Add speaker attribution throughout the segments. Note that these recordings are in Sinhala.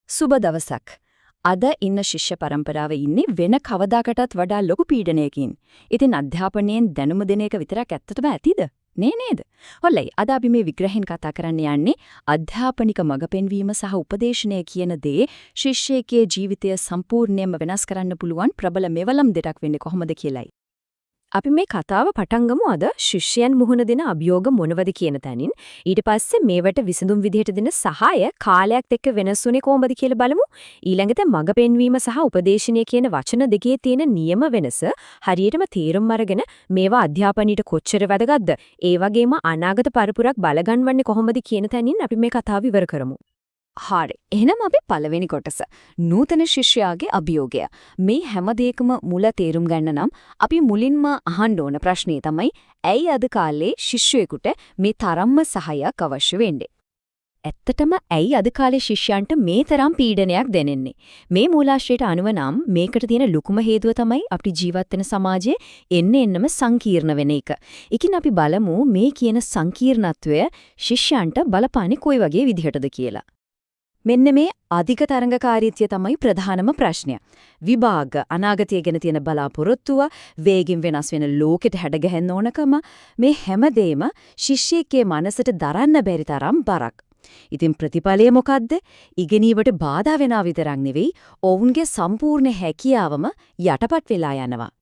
Speaker 1: සුබ දවසක්. අද ඉන්න ශිෂ්‍ය පරම්පරාව ඉන්නේ වෙන කවදාකටත් වඩා ලොකු පීඩනයකින්. ඉතින් අධ්‍යාපනයෙන් දැනුම දෙන එක විතරක් ඇත්තටම ඇතිද? නෑ නේද? හොඳයි. අද අපි මේ විග්‍රහයෙන් කතා කරන්න යන්නේ අධ්‍යාපනික මඟ පෙන්වීම සහ උපදේශනය කියන දේ ශිෂ්‍යයෙක්ගේ ජීවිතය සම්පූර්ණයෙන්ම වෙනස් කරන්න පුළුවන් ප්‍රබල මෙවලම් දෙකක් වෙන්නේ කොහොමද කියලායි.
Speaker 2: අපි මේ කතාව පටන් ගමු අද ශිෂ්‍යයන් මුහුණ දෙන අභියෝග මොනවද කියන තැනින්. ඊට පස්සේ මේවට විසඳුම් විදිහට දෙන සහාය කාලයක් එක්ක වෙනස් වුණේ කොහොමද කියලා බලමු. ඊළඟට මඟ පෙන්වීම සහ උපදේශනය කියන වචන දෙකේ තියෙන නියම වෙනස හරියටම තේරුම් අරගෙන මේවා අධ්‍යාපනයට කොච්චර වැදගත්ද, ඒ වගේම අනාගත පරපුරක් බලගන්වන්නේ කොහොමද කියන තැනින් අපි මේ කතාව ඉවර කරමු.
Speaker 1: හරි. එහෙනම් අපි පළවෙනි කොටස නූතන ශිෂ්‍යයාගේ අභියෝගය. මේ හැම දෙයකම මුල තේරුම් ගන්න නම් අපි මුලින්ම අහන්න ඕන ප්‍රශ්නේ තමයි ඇයි අද කාලේ ශිෂ්‍යයෙකුට මේ තරම්ම සහායක් අවශ්‍ය වෙන්නේ? ඇත්තටම ඇයි අද කාලේ ශිෂ්‍යයන්ට මේ තරම් පීඩනයක් දැනෙන්නේ? මේ මූලාශ්‍රයට අනුව නම් මේකට තියෙන ලොකුම හේතුව තමයි අපි ජීවත් වෙන සමාජයේ එන්න එන්නම සංකීර්ණ වෙන එක. ඉතින් අපි බලමු මේ කියන සංකීර්ණත්වය ශිෂ්‍යයන්ට බලපාන්නේ කොයි වගේ විදිහටද කියලා. මෙන්න මේ අධික තරඟකාරීත්වය තමයි ප්‍රධානම ප්‍රශ්නය. විභාග අනාගතය ගැන තියෙන බලාපොරොත්තුව, වේගින් වෙනස් වෙන ලෝකෙට හැඩගැහෙන්න ඕනකම මේ හැමදේම ශිෂ්‍යයෙක්ගේ මනසට දරන්න බැරි තරම් බරක්. ඉතින් ප්‍රතිඵලය මොකද්ද? ඉගෙනීමට බාධා වෙනා විතරක් නෙවෙයි, ඔවුන්ගේ සම්පූර්ණ හැකියාවම යටපත් වෙලා යනවා.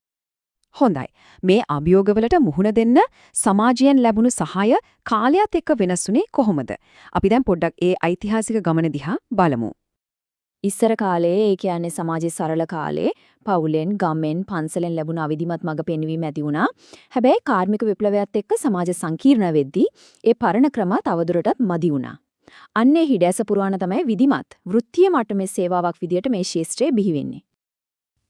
Speaker 3: හොඳයි. මේ අභියෝගවලට මුහුණ දෙන්න සමාජයෙන් ලැබුණු සහාය කාලයත් එක්ක වෙනස් වුණේ කොහොමද? අපි දැන් පොඩ්ඩක් ඒ ඓතිහාසික ගමන දිහා බලමු.
Speaker 2: ඉස්සර කාලේ, ඒ කියන්නේ සමාජයේ සරල කාලේ, පවුලෙන්, ගමෙන්, පන්සලෙන් ලැබුණ අවිධිමත් මඟ පෙන්වීම ඇති වුණා. හැබැයි කාර්මික විප්ලවයත් එක්ක සමාජ සංකීර්ණ වෙද්දී ඒ පරණ ක්‍රම තවදුරටත් මදි වුණා. අන්නේ හිඩැස පුරවන තමයි විධිමත් වෘත්තීය මට්ටමේ සේවාවක් විදියට මේ ශාස්ත්‍රය බිහි වෙන්නේ.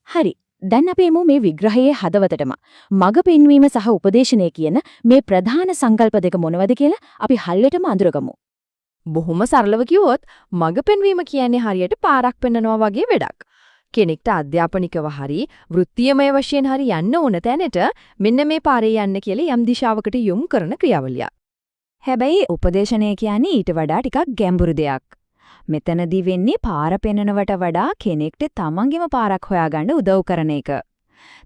Speaker 1: හරි. දැන් අපි එමු මේ විග්‍රහයේ හදවතටම. මඟ පෙන්වීම සහ උපදේශනය කියන මේ ප්‍රධාන සංකල්ප දෙක මොනවද කියලා අපි හරියටම අඳුරගමු.
Speaker 4: බොහොම සරලව කිව්වොත් මඟ පෙන්වීම කියන්නේ හරියට පාරක් පෙන්නනවා වගේ වැඩක්. කෙනෙක්ට අධ්‍යාපනිකව හරි වෘත්තීයමය වශයෙන් හරි යන්න ඕන තැනට මෙන්න මේ පාරේ යන්න කියලා යම් දිශාවකට යොමු කරන ක්‍රියාවලියක්.
Speaker 1: හැබැයි උපදේශනය කියන්නේ ඊට වඩා ටිකක් ගැඹුරු දෙයක්. මෙතනදී වෙන්නේ පාර පෙන්නනවට වඩා කෙනෙක්ට තමන්ගේම පාරක් හොයාගන්න උදව් කරන එක.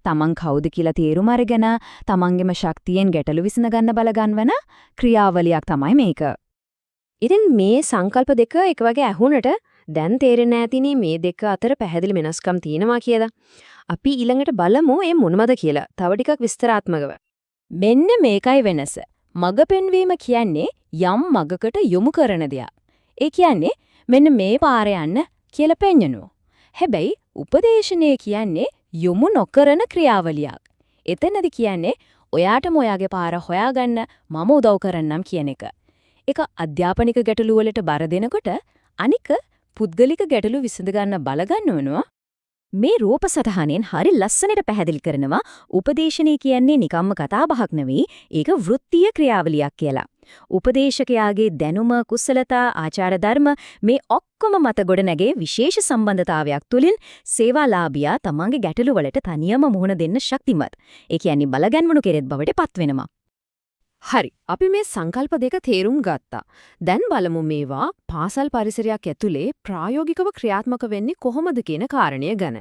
Speaker 1: තමන් කවුද කියලා තේරුම අරගෙන තමන්ගේම ශක්තියෙන් ගැටලු විසඳගන්න බලගන්වන ක්‍රියාවලියක් තමයි මේක.
Speaker 2: ඉතින් මේ සංකල්ප දෙක එක වගේ ඇහුනට දැන් තේරෙන්නේ නැතිනේ මේ දෙක අතර පැහැදිලි වෙනස්කම් තියෙනවා කියලා. අපි ඊළඟට බලමු ඒ මොනවද කියලා. තව ටිකක් විස්තරාත්මකව.
Speaker 1: මෙන්න මේකයි වෙනස. මඟ පෙන්වීම කියන්නේ යම් මගකට යොමු කරන දෙයක්. ඒ කියන්නේ මෙන්න මේ පාර යන්න කියලා පෙන්වනවා. හැබැයි උපදේශනය කියන්නේ යොමු නොකරන ක්‍රියාවලියක්. එතනදි කියන්නේ ඔයාටම ඔයාගේ පාර හොයාගන්න මම උදව් කරන්නම් කියන එක. ඒක අධ්‍යාපනික ගැටලු වලට බර දෙනකොට අනික පුද්ගලික ගැටලු විසඳ ගන්න බලගන්නවනවා. මේ රූප සටහනෙන් හරි ලස්සනට පැහැදිලි කරනවා උපදේශනය කියන්නේ නිකම්ම කතා බහක් නෙවෙයි, ඒක වෘත්තීය ක්‍රියාවලියක් කියලා. උපදේශකයාගේ දැනුම, කුසලතා, ආචාර ධර්ම මේ ඔක්කොම මත ගොඩනැගේ විශේෂ සම්බන්ධතාවයක් තුලින් සේවාලාභියා තමන්ගේ ගැටලු වලට තනියම මුහුණ දෙන්න ශක්තිමත්. ඒ කියන්නේ බලගන්වනු කෙරෙත් බවට පත් වෙනවා.
Speaker 4: හරි. අපි මේ සංකල්ප දෙක තේරුම් ගත්තා. දැන් බලමු මේවා පාසල් පරිසරයක් ඇතුලේ ප්‍රායෝගිකව ක්‍රියාත්මක වෙන්නේ කොහොමද කියන කාරණය ගැන.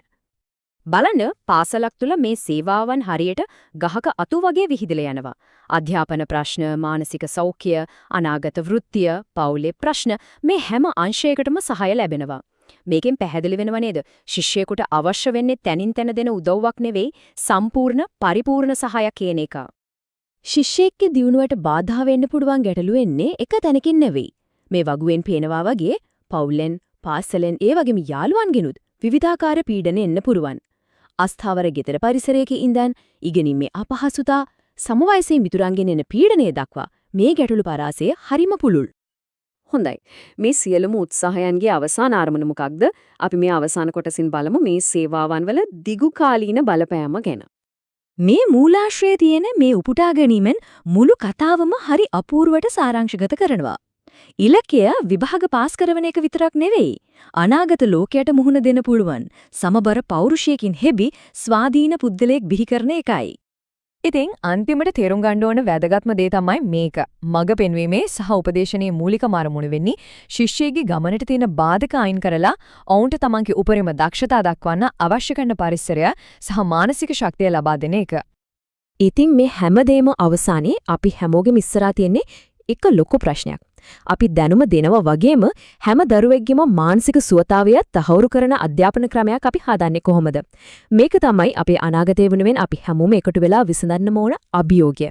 Speaker 2: බලන්න පාසලක් තුල මේ සේවාවන් හරියට ගහක අතු වගේ විහිදලා යනවා. අධ්‍යාපන ප්‍රශ්න, මානසික සෞඛ්‍ය, අනාගත වෘත්තිය, පවුලේ ප්‍රශ්න මේ හැම අංශයකටම සහාය ලැබෙනවා. මේකෙන් පැහැදිලි වෙනව නේද? ශිෂ්‍යයෙකුට අවශ්‍ය වෙන්නේ තැනින් තැන දෙන උදව්වක් නෙවෙයි, සම්පූර්ණ පරිපූර්ණ සහායක් කියන එක.
Speaker 1: ශිෂ්‍යයෙක්ගේ දියුණුවට බාධා වෙන්න පුළුවන් ගැටලු එන්නේ එක තැනකින් නෙවෙයි. මේ වගුවෙන් පේනවා වගේ පවුලෙන්, පාසලෙන්, ඒ වගේම යාළුවන්ගෙනුත් විවිධාකාර පීඩන එන්න පුළුවන්. අස්ථාවර ගෙදර පරිසරයක ඉඳන් ඉගෙනීමේ අපහසුතා, සමවයසී මිතුරන්ගෙන් එන පීඩනය දක්වා මේ ගැටලු පරාසය හරිම පුළුල්.
Speaker 3: හොඳයි. මේ සියලුම උත්සාහයන්ගේ අවසාන අරමුණ මොකක්ද? අපි මේ අවසාන කොටසින් බලමු මේ සේවාවන් වල දිගුකාලීන බලපෑම ගැන.
Speaker 1: මේ මූලාශ්‍රයේ තියෙන මේ උපුටා ගැනීමෙන් මුළු කතාවම හරි අපූර්වට සාරාංශගත කරනවා. ඉලක්කය විභාග පාස් කරන එක විතරක් නෙවෙයි. අනාගත ලෝකයට මුහුණ දෙන්න පුළුවන් සමබර පෞරුෂයකින් හෙබි ස්වාධීන පුද්ගලයෙක් බිහි කරන එකයි.
Speaker 4: ඉතින් අන්තිමට තේරුම් ගන්න ඕන වැදගත්ම දේ තමයි මේක. මඟ පෙන්වීමේ සහ උපදේශනයේ මූලිකම අරමුණ වෙන්නේ ශිෂ්‍යයෙක්ගේ ගමනට තියෙන බාධක අයින් කරලා ඔවුන්ට තමන්ගේ උපරිම දක්ෂතා දක්වන්න අවශ්‍ය කරන පරිසරය සහ මානසික ශක්තිය ලබා දෙන එක.
Speaker 2: ඉතින් මේ හැමදේම අවසානයේ අපි හැමෝගෙම ඉස්සරහා තියෙන්නේ එක ලොකු ප්‍රශ්නයක්. අපි දැනුම දෙනවා වගේම හැම දරුවෙක්ගේම මානසික සුවතාවය තහවුරු කරන අධ්‍යාපන ක්‍රමයක් අපි හදන්නේ කොහොමද? මේක තමයි අපේ අනාගතය වෙනුවෙන් අපි හැමෝම එකතු වෙලා විසඳන්න ඕන අභියෝගය.